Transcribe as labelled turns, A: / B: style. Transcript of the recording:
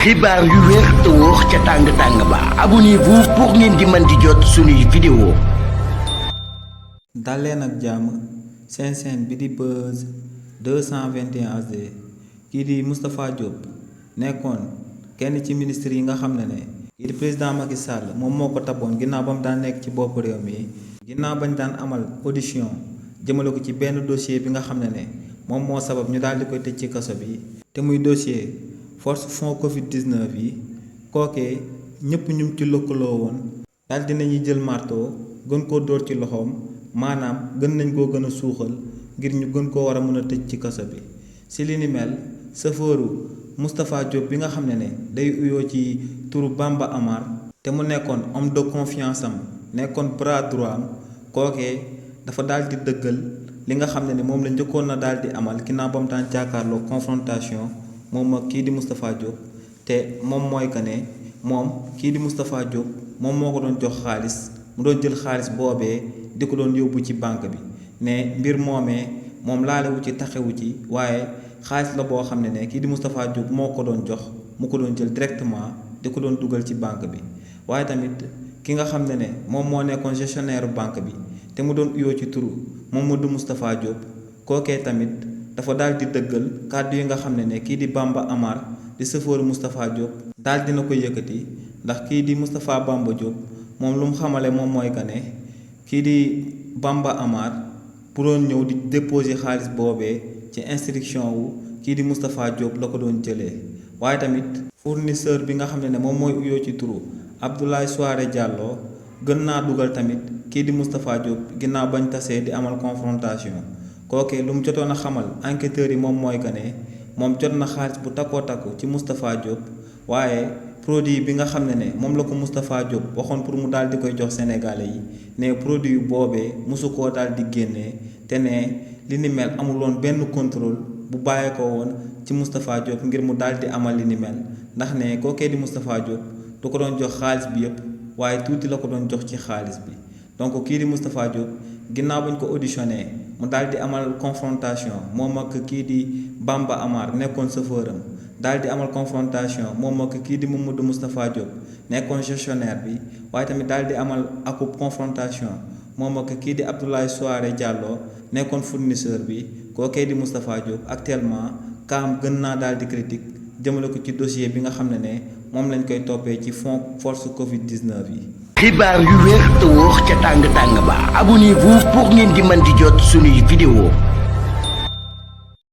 A: xibaar yu wér te wóor ca tàng-tàng ba abonnez-vous pour ngeen di mën di jot suñuy vidéo.
B: daleen ak jàmm seen chaîne bi di Buzz 221 HD kii di Moustapha Diop nekkoon kenn ci ministre yi nga xam ne kii di président Macky Sall moom moo ko taboon ginnaaw ba mu daan nekk ci bopp réew mi ginnaaw bañ daan amal audition jëmale ko ci benn dossier bi nga xam ne moom moo sabab ñu daal di koy tëj ci kaso bi te muy dossier force fond Covid 19 yi kookee ñëpp ñu ci lëkkaloo woon daal dinañuy jël marteau gën koo dóor ci loxoom maanaam gën nañ koo gën a suuxal ngir ñu gën koo war a mën a tëj ci kaso bi si li ni mel sëfëru Moustapha Diop bi nga xam ne day uyoo ci turu Bamba Amar te mu nekkoon homme de confiance am nekkoon bras droit am kookee dafa daal di dëggal li nga xam ne moom la njëkkoon na daal di amal ginnaaw ba mu daan jàkkaarloo confrontation moom ak kii di Moustapha Diop te moom mooy que ne moom kii di Moustapha Diop moom moo ko doon jox xaalis mu doon jël xaalis boobee di ko doon yóbbu ci banque bi ne mbir moomee moom laalewu ci taxewu ci waaye xaalis la boo xam ne kii di Moustapha Diop moo ko doon jox mu ko doon jël directement di ko doon dugal ci banque bi waaye tamit ki nga xam ne moom moo nekkoon gestionnaire banque bi te mu doon uyoo ci turu Mamadou Moustapha Diop kookee tamit dafa daal di dëggal kàddu yi nga xam ne kii di Bamba Amar di sëfooru Moustapha Diop daal dina ko yëkkati ndax kii di Moustapha Bamba Diop moom lu mu xamale moom mooy que ne kii di Bamba Amar pour doon ñëw di déposer xaalis boobee ci instruction wu kii di Moustapha Diop la ko doon jëlee waaye tamit fournisseur bi nga xam ne moom mooy uyoo ci turu Abdoulaye Souaré Diallo gën naa dugal tamit kii di Moustapha Diop ginnaaw bañ tasee di amal confrontation kookee lu mu jotoon a xamal enquêteurs yi moom mooy que ne moom jot na xaalis bu takkoo takku ci Moustapha Diop waaye produit bi nga xam ne moom la ko Moustapha Diop waxoon pour mu daal di koy jox sénégalais yi ne produit yu boobee mosu koo daal di génnee te ne li ni mel amuloon benn contrôle bu bàyyee ko woon ci Moustapha Diop ngir mu daal di amal li ni mel ndax ne kookee di Moustapha Diop du ko doon jox xaalis bi yëpp waaye tuuti la ko doon jox ci xaalis bi donc kii di Moustapha Diop ginnaaw bañ ko auditionné mu daal di amal confrontation moom ak kii di Bamba Amar nekkoon chauffeuram daal di amal confrontation moom ak kii di Mamadou Moustapha Diop nekkoon gestionnaire bi waaye tamit daal di amal akub confrontation moom ak kii di Abdoulaye Souaré Diallo nekkoon fournisseur bi kookee di Moustapha Diop actuellement kaam gën naa daal di critique jëmale ko ci dossier bi nga xam ne moom lañ koy toppee ci fond force Covid 19 yi.
A: xibaar yu wér te wóor ca tàng-tàng ba abonnez-vous pour ngeen di mën di jot suñuy vidéo.